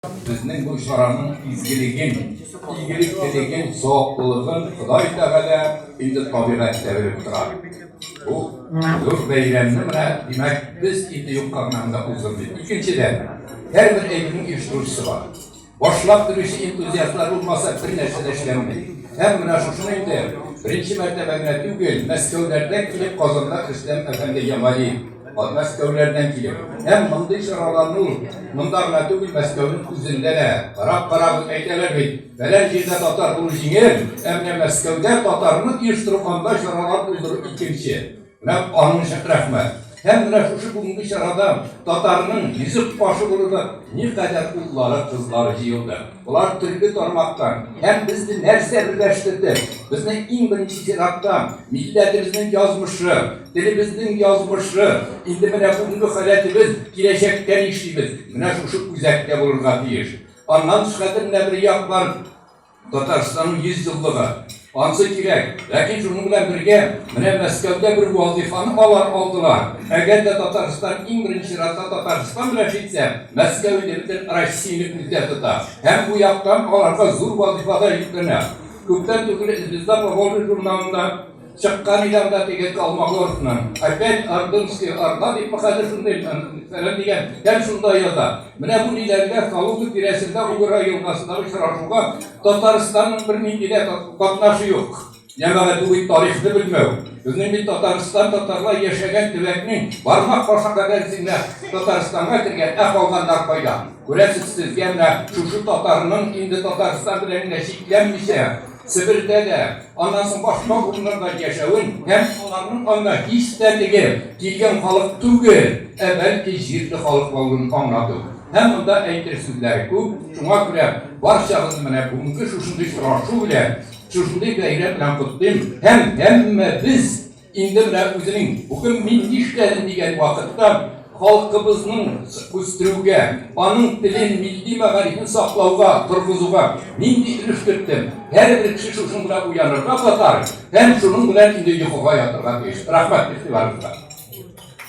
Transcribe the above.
Безнең бу чараның изгелеген, игелеклелеген, саваплылыгын Ходай Тәгалә инде табигать тә белеп тора. Бу зур бәйрәмне менә, димәк, без инде юкка гына монда уздырмыйбыз. Икенчедән, һәрбер әйбернең оештыручысы бар. Башлап йөрүче энтузиастлар булмаса, бер нәрсә дә эшләнми. Һәм менә шушыны инде беренче мәртәбә генә түгел, Мәскәүләрдән килеп Казанда Рөстәм әфәнде Ямалиев, Мәскәүләрдән килеп. Һәм мондый чараларны ул монда гына түгел, Мәскәүнең үзендә дә карап-карап әйтәләр бит, фәлән җирдә татар булу җиңел, ә менә Мәскәүдә татарны оештыру, анда чаралар уздыру икенче. Менә аның өчен рәхмәт. Һәм менә шушы бүгенге чарада татарның йөзек кашы булырлык никадәр уллары, кызлары җыелды. Болар төрле тармактан. Һәм безне нәрсә берләштерде? Безне иң беренче чиратта милләтебезнең язмышы, телебезнең язмышы, инде менә бүгенге халәтебез, киләчәктә нишлибез? Менә шушы үзәктә булырга тиеш. Аннан тыш хәзер менә бер як бар, Татарстанның 100 еллыгы. Ансы кирәк. Ләкин шуның белән бергә менә Мәскәүдә бер вазифаны алар алдылар. Әгәр дә Татарстан иң беренче чиратта Татарстан белән җитсә, Мәскәү инде бөтен Россияне күздә тота. Һәм бу яктан аларга зур вазифа да йөкләнә. Күптән түгел Звезда Поволжья журналында Чыккан иде анда теге Колмогоровның. Опять Ордынский Орда дип хәзер шундый фәлән дигән. Һәм шунда яза. Менә бу ниләргә Калуга тирәсендә Угра елгасындагы очрашуга Татарстанның бернинди дә катнашы юк. Җәмәгать, бу бит тарихны белмәү. Безнең бит Татарстан татарлар яшәгән төбәкнең бармак башы кадәр генә Татарстанга кергән, ә калганнар кайда? Күрәсез, сезгә менә шушы татарның инде Татарстан белән генә чикләнмичә, Себердә дә, аннан соң башка урыннарда яшәвен һәм аларның анда һич тә теге килгән халык түгел, ә бәлки җирле халык булуын аңлату. Һәм монда әйтер сүзләр күп, шуңа күрә барчагызны менә бүгенге шушындый очрашу белән, шушындый бәйрәм белән котлыйм һәм һәммәбез Инде менә үзенең бүген мин нишләдем дигән вакытта халкыбызның үстерүгә, аның телен, милли мәгарифен саклауга, торгызуга нинди өлеш керттем? Һәрбер кеше шушының белән уянырга татар һәм шуның белән инде йокыга ятырга тиеш. Рәхмәт игътибарыгызга.